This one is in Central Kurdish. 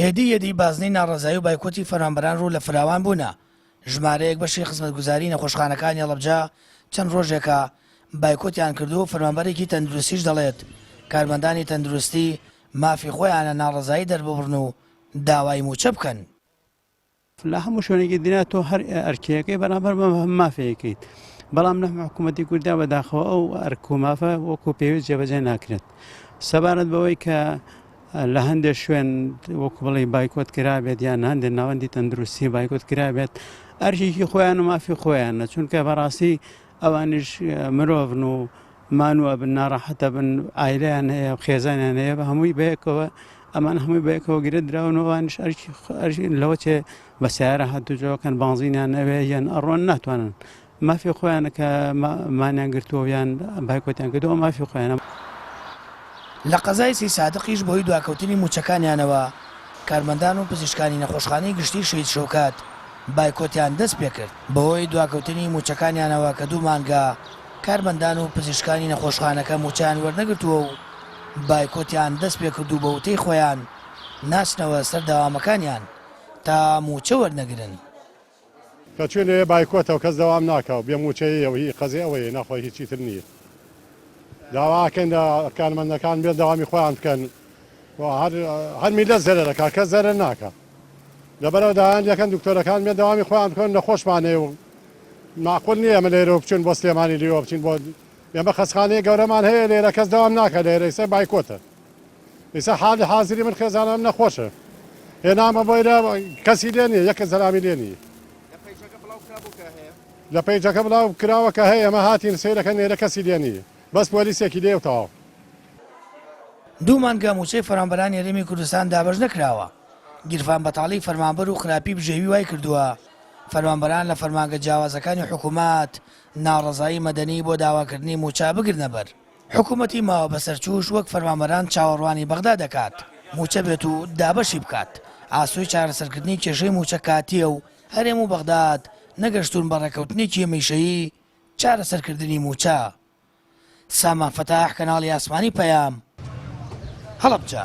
هێدی هێدی بازنەی ناڕەزایی و بایکۆتی فەرمانبەران ڕوو لە فراوان بوونە، ژمارەیەک بەشی خزمەتگوزاری نەخۆشخانەکانی هەڵەبجە چەند ڕۆژێکە بایکۆتیان کردووە و فەرمانبەرێکی تەندروستیش دەڵێت، کارمەندانی تەندروستی مافی خۆیانە ناڕەزایی دەرببڕن و داوای مووچە بکەن. لە هەموو شوێنێکی دنیا تۆ هەر ئەرکێکەی بەرامبەر بە مافەیەکەیت بەڵام لە حکوومەتی کوردیا بەداخەوە ئەو ئەرک و مافە وەکو پێویست جێبەجێ ناکرێت سەبارەت بەوەی کە لە هەندێک شوێن وەکو بڵێ بایکۆت کرابێت یان هەندێک ناوەندی تەندروستی بایکۆت کرابێت ئەرکێکی خۆیان و مافی خۆیانە چونکە بەڕاستی ئەوانیش مرۆڤن و مانوو ئەبن ناڕەحەت ئەبن عایلەیان هەیە خێزانیان هەیە بە هەمووی بەیەکەوە ئەمان هەمووی بەیەکەوە گرێ دراون و ئەوانیش ئەرکی ئەرکی لەوە چێ بە سیارە هاتوچۆکەن بانزینیان ئەوێ یان ئەڕۆن ناتوانن مافی خۆیانە کە مانیان گرتووە یان بایکۆتیان کردووە مافی خۆیانە. لە قەزای سیسادقیش بەهۆی دواکەوتنی مووچەکانیانەوە کارمەندان و پزیشکانی نەخۆشخانەی گشتیی شەهید شەوکەت بایکۆتیان دەستپێکرد. بەهۆی دواکەوتنی مووچەکانیانەوە کە دوو مانگە کارمەندان و پزیشکانی نەخۆشخانەکە مووچەیان وەرنەگرتووە و بایکۆتیان دەستپێکرد و بە وتەی خۆیان ناچنەوە سەر دەوامەکانیان تا مووچە وەرنەگرن. کە چوین لەوێ بایکۆتە و کەس دەوام ناکا و بێ مووچەییە و هی قەزیە ئەوەیە ناخۆ هیچی تر نییە. داوا ئەکەین لە کارمەندەکان بێن دەوامی خۆیان بکەن و هەر هەر میللەت زەرەر ئەکا کەس زەرەر ناکا. لەبەرئەوە داوایان لێکەن دکتۆرەکان بێن دەوامی خۆیان بکەن نەخۆشمان هەیە و مەعقول نییە ئێمە لێرەوە بچین بۆ سلێمانی لێوە بچین بۆ ئێمە خەستخانەیە گەورەمان هەیە لێرە کەس دەوام ناکا لێرە ئیستا بایکۆتە. ئیستا حالی حازری من خێزانم نەخۆشە هێنامە بۆ ئێرە کەسی لێ نییە یەک زەلامی لێ نییە. لە پەیجەکە بڵاو کرابوو کە هەیە؟ لە پەیجەکە بڵاو کراوە کە هەیە ئێمە هاتین سەیرەکەن ئێرە کەسی لێ نییە بەس پۆلیسێکی لێیە و تەواو. دوو مانگە مووچەی فەرمانبەرانی هەرێمی کوردستان دابەش نەکراوە، گیرفان بەتاڵی فەرمانبەر و خراپی بژێوی وایکردووە فەرمانبەران لە فەرمانگە جیاوازەکانی حکومەت ناڕەزایی مەدەنی بۆ داواکردنی مووچە بگرنەبەر. حکومەتی ماوە بەسەرچووش وەک فەرمانبەران چاوەڕوانی بەغدا دەکات مووچە بێت و دابەشی بکات، ئاسۆی چارەسەرکردنی کێشەی مووچە کاتییە و هەرێم و بەغداد نەگەشتوون بە ڕێککەوتنێکی هەمیشەیی چارەسەرکردنی مووچە. سامان فەتاح، کەناڵی ئاسمانی پەیام، هەڵەبجە.